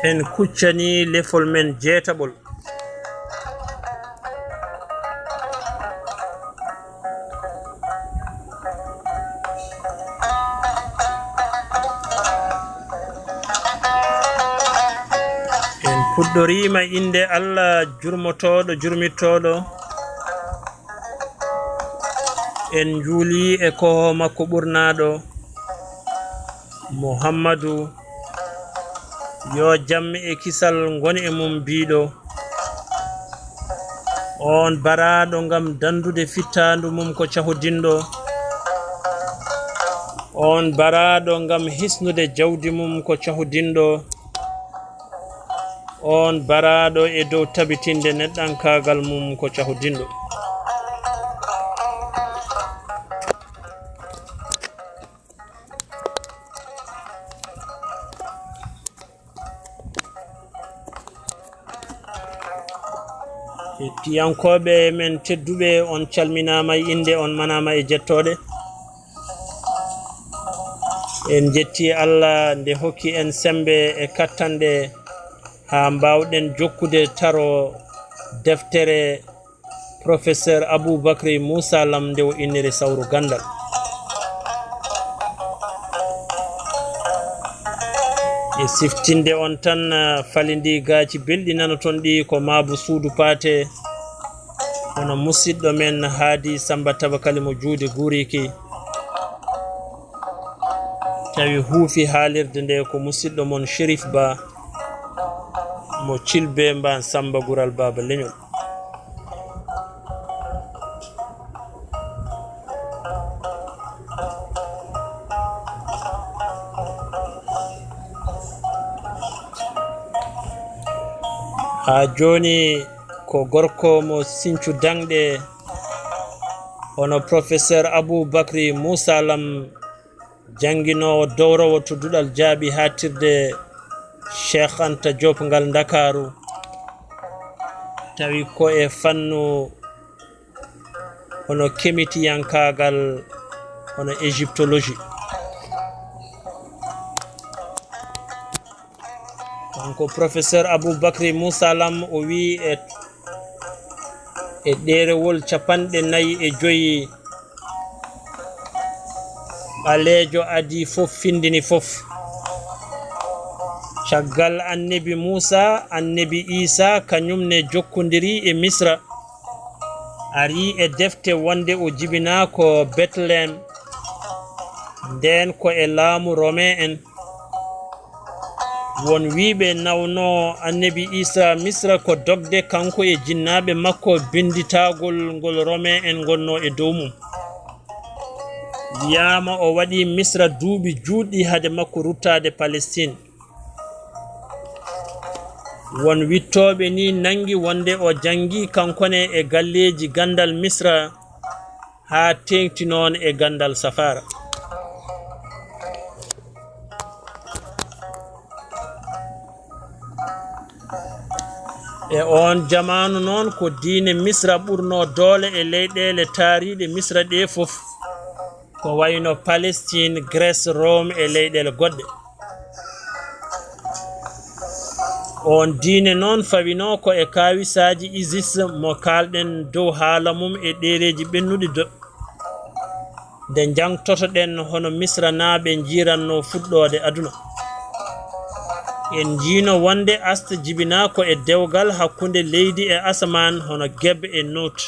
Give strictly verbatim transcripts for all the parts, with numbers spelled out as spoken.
En kuccani lefol men jeetaɓol. En puɗɗoriima innde Allah jurmotooɗo, jurmittooɗo. En njuuli e koho makko ɓurnaaɗo, Muhammadu, yo jam e kisal ngon e mum, biiɗo, on baraaɗo ngam danndude fittaandu mum ko cahodinɗo, on baraaɗo ngam hisnude jawdi mum ko cahodinɗo, on baraaɗo e dow tabitinde neɗɗankaagal mum ko cahodinɗo. Hettiyankooɓe men tedduɓe, on calminaama e innde, on manaama e jettooɗe. En njetti Allah nde hokki en semmbe e kattanɗe haa mbaawɗen jokkude taro deftere Professeur Aboubacry Moussa Lam nde o inniri Sawru Ganndal. E siftinde on tan, ah, falindi gaaci belɗi nanoton ɗi ko Maabu Suudu Paate, hono musiɗɗo men Haadi Samba Tabakali mo juuɗe guuriki. Tawi huufi haalirde nde ko musiɗɗo mon Chérif Ba mo Cilbe Mbaan Samba Gural Baaba Leñol. Haa jooni ko gorko mo Siñcu Daŋɗe, hono Professeur Aboubacry Moussa Lam, jannginoowo dowrowo to duɗal jaaɓi haaɗtirde Cheikh Anta Diop ngal Ndakaaru, tawi ko e fannu hono kemitiyankaagal, hono égyptologie. Kanko Professeur Aboubacry Moussa Lam, o wi e, e ɗeerewol capanɗe nayi e joyi, ɓaleejo adii fof, findini fof. Caggal Annabi Muusa, Annabi Iisa kañum ne jokkondiri e Misra, ari e defte wonde o jibinaa ko Betlehem, ndeen ko e laamu Romain en. Won wiyɓe nawnoo Annabi Iisa Misra ko dogde kanko e jinnaaɓe makko binnditaagol ngol Romain en ngonnoo e dow mum. Wiyaama o waɗii Misra duuɓi juutɗi hade makko ruttaade Palestine. Won wiɗtooɓe ni nanngi wonde o janngi kanko ne e galleeji ganndal Misra, haa teeŋti noon e ganndal safaara. E oon jamaanu noon, ko diine Misra ɓurnoo doole e leyɗeele taariiɗe Misra ɗee fof, ko wayno Palestine, Grèce, Rome e leyɗeele goɗɗe. Oon diine noon fawinoo ko e kaawisaaji Isis mo kaalɗen dow haala mum e ɗereeji ɓennuɗi do-, nde njaŋtotoɗen hono Misranaaɓe njiirannoo fuɗɗoode aduna. En njiino wonde Asta jibinaa ko e dewgal hakkunde leydi e asamaan hono Geb e Nut.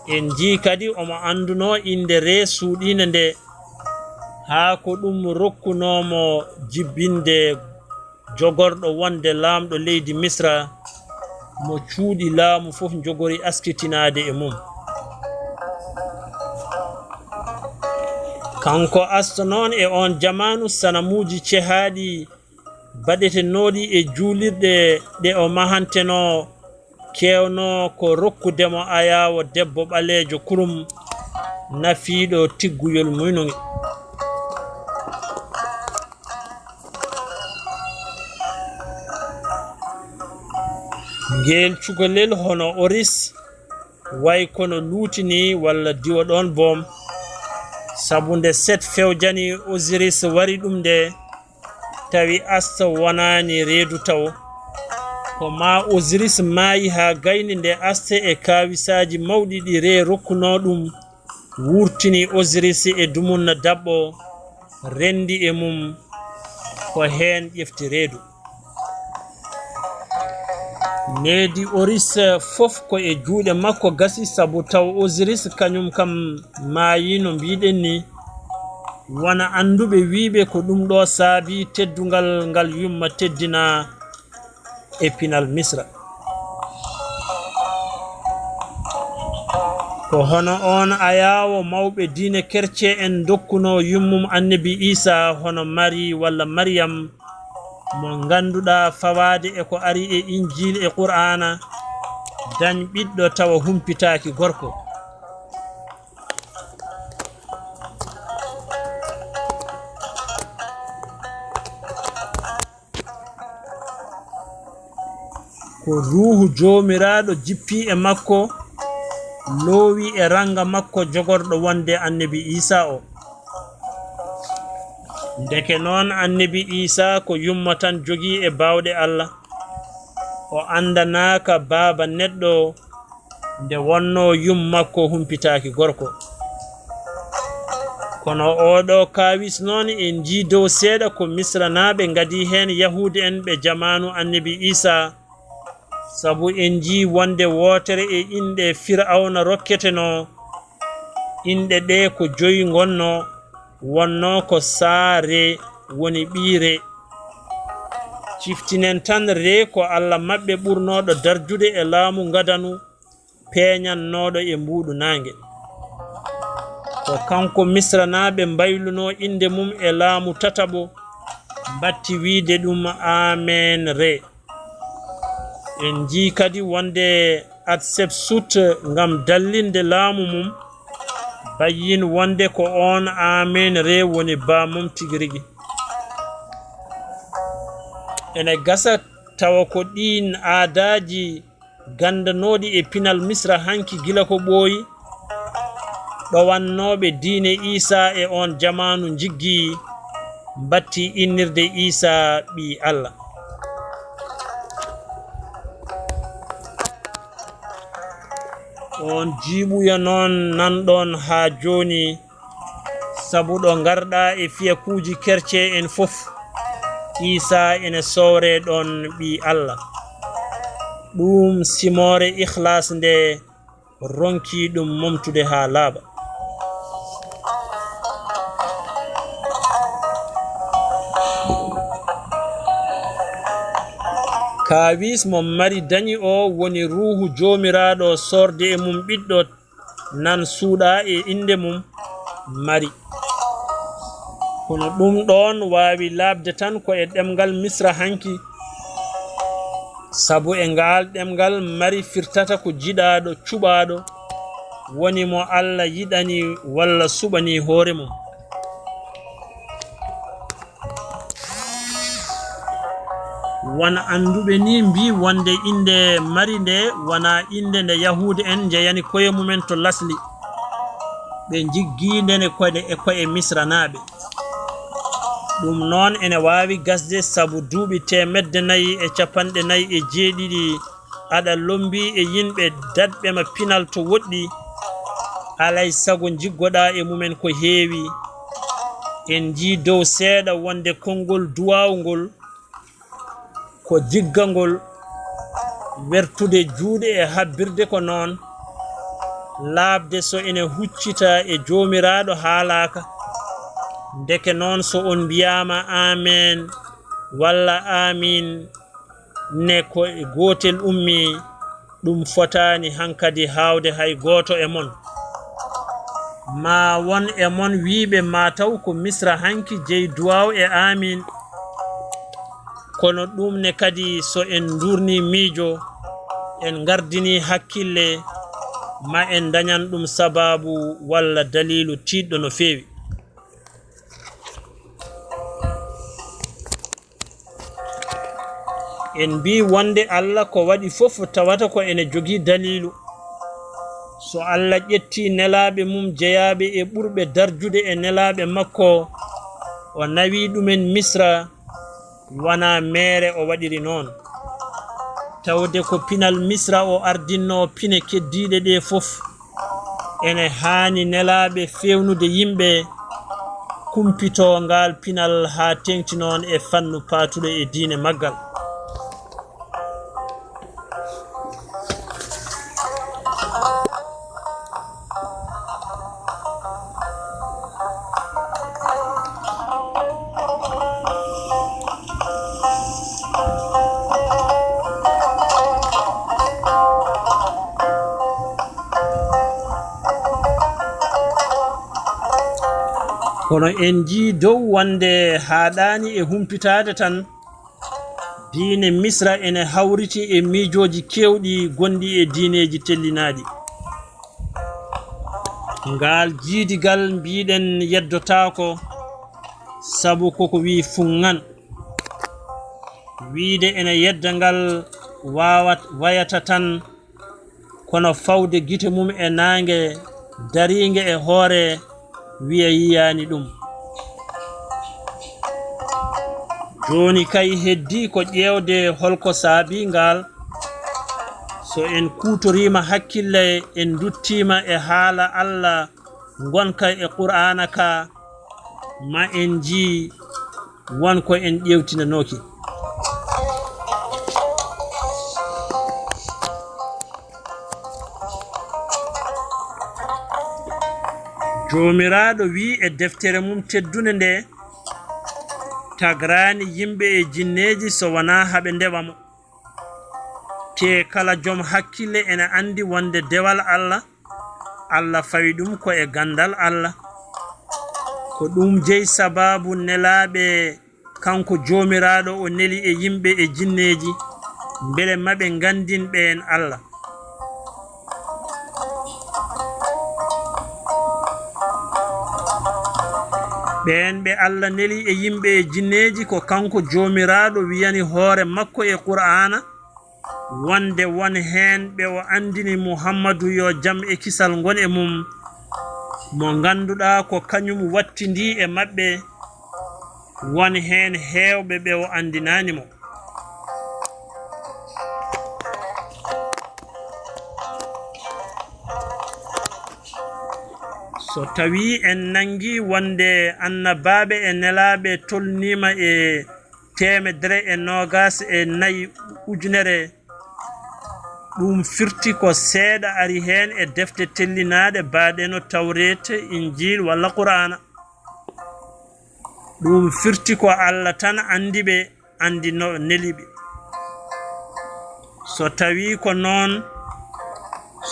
En njii kadi omo anndunoo innde Re suuɗiinde nde, haa ko ɗum rokkunoo mo jibinde jogorɗo wonde laamɗo leydi Misra, mo cuuɗi laamu fof njogori askitinaade e mum. Kanko Asta noon e oon jamaanu sanamuuji cehaaɗi baɗetenooɗi e juulirɗe ɗe o mahantenoo keewnoo ko rokkude mo ayaawo debbo ɓaleejo kurum nafiiɗo tigguyol muynuŋi. Ngeel cukalel hono Oris way kono luuti ni walla diwa ɗoon boom, sabu nde Set fewjani Osiris wari ɗum nde, tawi Asta wonaani reedu tawo. Ko maa Osiris maayi haa gayni nde Asta e kaawisaaji mawɗi ɗi Re rokkunoo ɗum wurtini Osiris e dumunna daɓɓo, renndi e mum, ko heen ƴefti reedu. Needi Oris fof ko e juuɗe makko gasi, sabu taw Osiris kañum kam maayi no mbiɗen ni. Wona annduɓe wiyɓe ko ɗum ɗo saabi teddungal ngal yumma teddina e pinal Misra. Ko hono oon ayaawo mawɓe diine kerce en ndokkunoo yummum annabi Iisaa, hono Mari walla Mariyam, mo ngannduɗaa fawaade e ko ari e Injiil e Qur'aana, dañ ɓiɗɗo tawa humpitaaki gorko. Ko Ruuhu Joomiraaɗo jippii e makko, loowi e rannga makko jogorɗo wonde annabi Iisaa o. Ndeke noon, annabi Iisaa ko yumma tan jogii e baawɗe Alla. O anndanaaka baaba neɗɗo, nde wonnoo yum makko humpitaaki gorko. Kono oo ɗoo kaawis noon, en njii dow seeɗa ko Misranaaɓe ngadii heen Yahuud en ɓe jamaanu annabi Iisaa, sabu en njii wonde wootere e inɗe Firawna rokketenoo, inɗe ɗee ko joyi ngonnoo, wonnoo ko Saa Re woni ɓii Re. Ciftinen tan Re ko alla maɓɓe ɓurnooɗo darjude e laamu ngadanu, peeñannooɗo e mbuuɗu naange. Ko kanko Misranaaɓe mbaylunoo innde mum e laamu tataɓo, mbatti wiyde ɗum Amen Re. En njii kadi wonde Hatshepsut, ngam dallinde laamu mum, bayyin wonde ko oon Amen Re woni baamum tigi rigi. Ene gasa tawa ko ɗiin aadaaji ganndanooɗi e pinal Misra hanki gila ko ɓooyi, ɗowannooɓe diine Iisaa e oon jamaanu njiggii, mbattii innirde Iisaa ɓii Alla. Oon jiiɓuya noon nanɗon haa jooni, sabu ɗo ngarɗaa e fiyakuuji kercee en fof, Iisaa ene soowree ɗoon ɓii Alla. Ɗuum simoore Ihlaas nde ronkii ɗum momtude haa laaɓa. Kaawis mo Mari dañi o woni Ruuhu Joomiraaɗo soorde e mum ɓiɗɗo nan suuɗaa e innde mum Mari. Kono ɗum ɗoon waawi laaɓde tan ko e ɗemngal Misra hanki, sabu e ngaal ɗemngal Mari firtata ko jiɗaaɗo, cuɓaaɗo, woni mo Alla yiɗani walla suɓani hoore mum. Won annduɓe ni mbii wonde innde Mari nde wonaa innde nde Yahuud en njeyani koye mumen to lasli, ɓe njiggii nde ne koye, e koye Misranaaɓe. Ɗum noon ene waawi gasde sabu duuɓi teemedde nayi e capanɗe nayi e jeeɗiɗi aɗa lommbii e yimɓe daɗɓe ma pinal to woɗɗi, alay sago njiggoɗaa e mumen ko heewi. En njii dow seeɗa wonde konngol duwaaw ngol ko jiggangol, wertude juuɗe e habbirde ko noon, laaɓde so ene huccita e Joomiraaɗo haalaaka. Ndeke noon so on mbiyaama Amen walla Aamiin, ne ko e gootel ummii, ɗum fotaani hankadi haawde hay gooto e mon. Maa won e mon wiyɓe maa taw ko Misra hanki jeyi duwaaw e Aamiin. Kono ɗum ne kadi so en nduurnii miijo, en ngardinii hakkille, ma en ndañan ɗum sabaabu walla daliilu tiiɗɗo no feewi. En mbii wonde Alla ko waɗi fof tawata ko ene jogii daliilu. So Alla ƴettii nelaaɓe mum jeyaaɓe e ɓurɓe darjude e nelaaɓe makko, o nawi ɗumen Misra, Wanaa meere o waɗiri noon. Tawde ko pinal Misra o ardinnoo pine keddiiɗe ɗee fof, ene haani nelaaɓe feewnude yimɓe kumpitoo ngaal pinal haa teeŋti noon e fannu paatuɗo e diine maggal. Kono en njii dow wonde haaɗaani e humpitaade tan, diine Misra ene hawriti e miijooji keewɗi gonɗi e diineeji tellinaaɗi. Ngaal jiidigal mbiɗen yeddotaako, sabu koko wiyi fuŋŋan. Wiyde ene yedda ngal waawat-, wayata tan, kono fawde gite mum e naange dariinge e hoore wiya yiyaani ɗum. Jooni kay heddii ko ƴeewde hol ko saabii ngaal. So en kuutoriima hakkille, en nduttiima e haala Alla ngonka e Qur'aana ka, ma en njii won ko en ƴeewtinanooki. Joomiraaɗo wiyi e deftere mum teddunde nde, tagraani yimɓe e jinneeji so wonaa haɓe ndewa mo. Tee kala jom hakkille ene anndi wonde dewal Alla, Alla fawi ɗum ko e ganndal Alla. Ko ɗum jeyi sabaabu nelaaɓe kanko Joomiraaɗo o neli e yimɓe e jinneeji, mbele maɓe nganndin ɓeen Alla. Ɓeen ɓe Alla neli e yimɓe e jinneeji ko kanko Joomiraaɗo wiyani hoore makko e Qur'aana, wonde won heen ɓe o anndini Muhammadu yo jam e kisal ngon e mum, mo ngannduɗaa ko kañum wattindii e maɓɓe, won heen heewɓe ɓe o anndinaani mo. So tawii en nanngii wonde annabaaɓe e nelaaɓe tolniima e teemedere e noogaas e nayi ujunere, ɗum firti ko seeɗa ari heen e defte tellinaaɗe baaɗe no Tawreet, Injiil walla Qur'aana. Ɗum firti ko Alla tan anndi ɓe, anndi no neli ɓe. So tawii ko noon,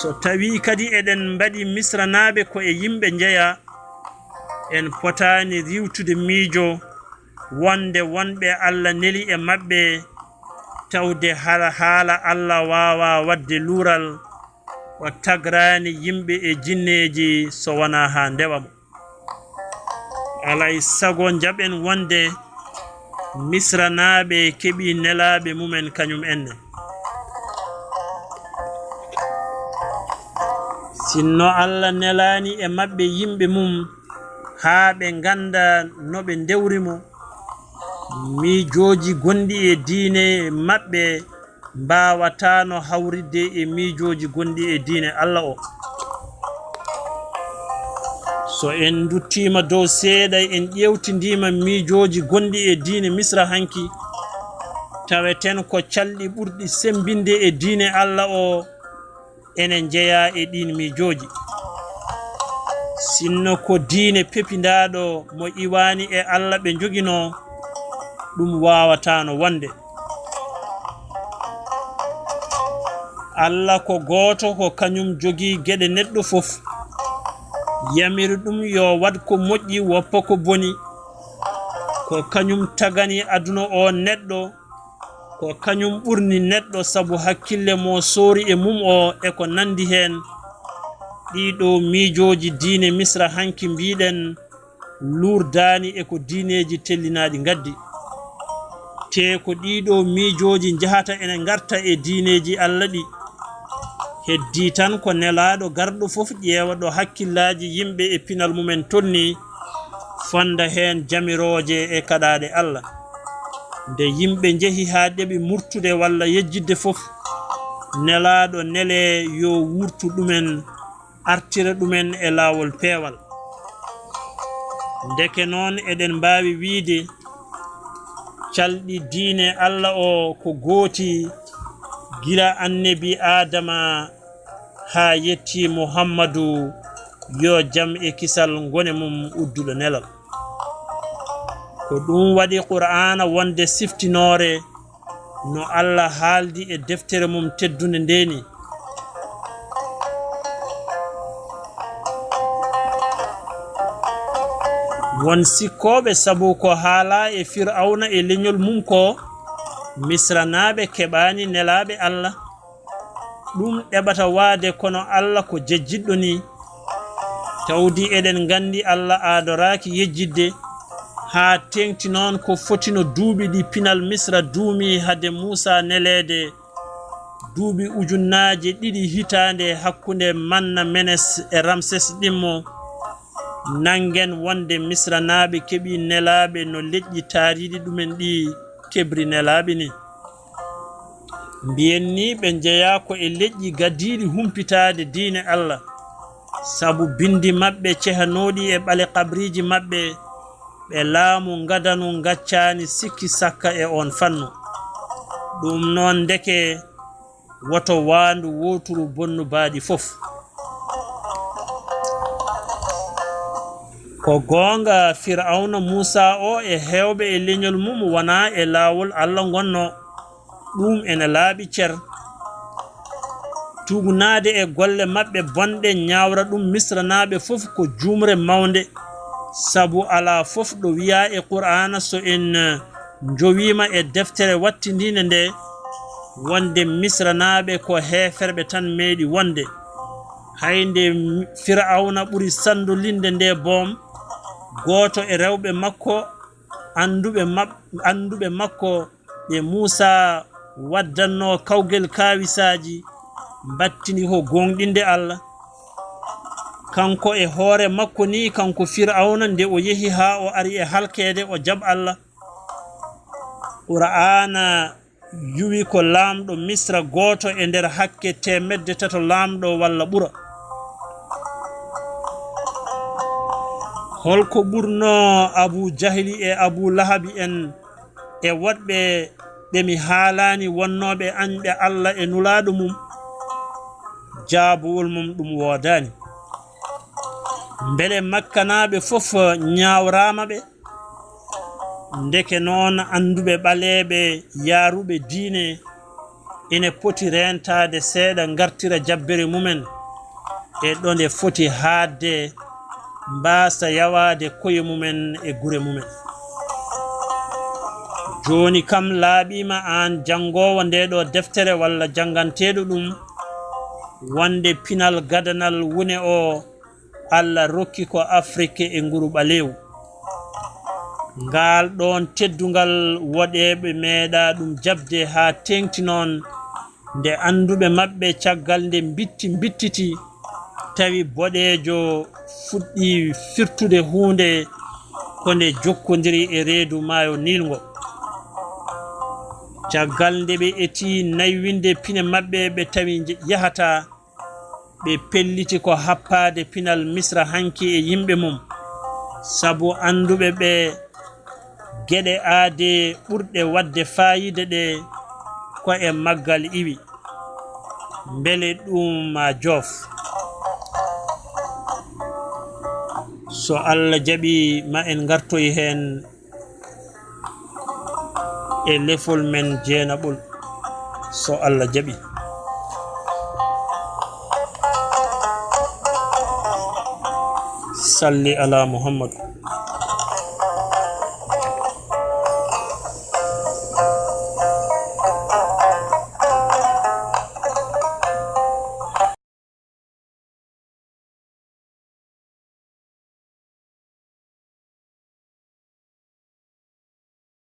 so tawii kadi eɗen mbaɗi Misranaaɓe ko e yimɓe njeyaa, en potaani riiwtude miijo wonde won ɓe Alla neli e maɓɓe, tawde hala haala Alla waawaa waɗde luural, o tagraani yimɓe e jinneeji so wonaa haa ndewa mo. Alay sago njaɓen wonde Misranaaɓe keɓii nelaaɓe mumen kañum enne. Sinno Alla nelaani e maɓɓe yimɓe mum haa ɓe ngannda no ɓe ndewri mo, miijooji gonɗi e diine maɓɓe mbaawataano hawritde e miijooji gonɗi e diine Alla o. So en nduttiima dow seeɗa, en ƴeewtindiima miijooji gonɗi e diine Misra hanki, taweten ko calɗi ɓurɗi semmbinde e diine Alla o ene njeyaa e ɗiin miijooji. Sinno ko diine pepindaaɗo mo iwaani e Alla ɓe njoginoo, ɗum waawataano wonde. Alla ko gooto, ko kañum jogii geɗe neɗɗo fof. Yamiri ɗum yo waɗ ko moƴƴi, woppa ko boni. Ko kañum tagani aduna o neɗɗo, ko kañum ɓurni neɗɗo sabu hakkille mo soori e mum o e ko nanndi heen. Ɗii ɗoo miijooji diine Misra hanki mbiɗen luurdaani e ko diineeji tellinaaɗi ngaddi. Tee ko ɗii ɗoo miijooji njahata ene ngarta e diineeji Alla ɗi. Heddii tan ko nelaaɗo garɗo fof ƴeewa ɗo hakkillaaji yimɓe e pinal mumen tolnii, fonnda heen jamirooje e kaɗaaɗe Alla. Nde yimɓe njehi haa ɗeɓi murtude walla yejjitde fof, Nelaaɗo nelee yo wuurtu ɗumen, artira ɗumen e laawol peewal. Ndeke noon, eɗen mbaawi wiyde, calɗi diine Alla o ko gooti, gila Annebi Aadama haa yettii Muhammadu, yo jam e kisal ngone mum udduɗo nelal. Ko ɗum waɗi Qur'aana wonde siftinoore no Alla haaldi e deftere mum teddunde ndee nii. Won sikkooɓe sabu ko haalaa e Fir'awna e leñol mum ko, Misranaaɓe keɓaani nelaaɓe Alla. Ɗum ɗeɓata waade, kono Alla ko jejjitɗo nii. Tawdi eɗen nganndi Alla aadoraaki yejjitde, haa teeŋti noon ko fotino duuɓi ɗi pinal Misra duumi hade Muusaa neleede, duuɓi ujunnaaje ɗiɗi hitaande hakkunde Manna Menes e Ramses Ɗimmo. Nanngen wonde Misranaaɓe keɓii nelaaɓe no leƴƴi taariiɗi ɗumen ɗii keɓri nelaaɓe nii. Mbiyen ni ɓe njeyaa ko e leƴƴi gadiiɗi humpitaade diine Alla, sabu binndi maɓɓe cehanooɗi e ɓale qabriiji maɓɓe, ɓe laamu ngadanu ngaccaani sikki sakka e oon fannu. Ɗum noon, ndeke woto waandu wooturu bonnu baaɗi fof. Ko goonga, Fir'awna Muusaa o e heewɓe e leñol mum wonaa e laawol Alla ngonnoo. Ɗum ene laaɓi cer. Tuugnaade e golle maɓɓe bonɗe, ñaawra ɗum Misranaaɓe fof ko juumre mawnde. Sabu alaa fof ɗo wiyaa e Qur'aana, so en njowiima e deftere wattindiinde nde, wonde Misranaaɓe ko heeferɓe tan meeɗi wonde. Hay nde Fir'awna ɓuri sanndolinde nde boom, gooto e rewɓe makko, annduɓe mab-, annduɓe makko ɓe Muusaa waddannoo kawgel kaawisaaji, mbattini ko gooŋɗinde Alla. Kanko e hoore makko ni, kanko Fir'awna, nde o yehi haa o ari e halkeede, o jaɓ Alla. Qur'aana yuwi ko laamɗo Misra gooto e nder hakke teemedde tato laamɗo walla ɓura. Holko ɓurnoo Abu Jahli e Abu Lahabi en e woɗɓe ɓe mi haalaani, wonnooɓe añɓe Alla e Nulaaɗo mum? Jaabuwol mum ɗum woodaani. Mbele Makkanaaɓe fof ñaawraama ɓe? Ndeke noon, annduɓe ɓaleeɓe yaaruɓe diine ene poti reentaade seeɗa, ngartira jabbere mumen e ɗo nde foti haaɗde, mbaasa yawaade koye mumen e gure mumen. Jooni kam laaɓiima aan janngoowo ndee ɗoo deftere walla jannganteeɗo ɗum, wonde pinal gadanal wune oo Alla rokki ko Afrik e nguru ɓaleewu. Ngaal ɗoon teddungal woɗeeɓe meeɗaa ɗum jaɓde haa teeŋti noon, nde annduɓe maɓɓe caggal nde mbitti mbittiti, tawi boɗeejo fuɗɗii firtude huunde ko nde jokkondiri e reedu maayo Niil ngo. Caggal nde ɓe etii naywinde pine maɓɓe, ɓe tawi nje-, yahataa, ɓe pelliti ko happaade pinal Misra hanki e yimɓe mum, sabu annduɓe ɓe geɗe aadee ɓurɗe waɗde faayiida ɗe ko e maggal iwi. Mbele ɗum ma joof? So Alla jaɓi, ma en ngartoy heen e lefol men jeenaɓol, so Alla jaɓi. Salli ala Muhammad.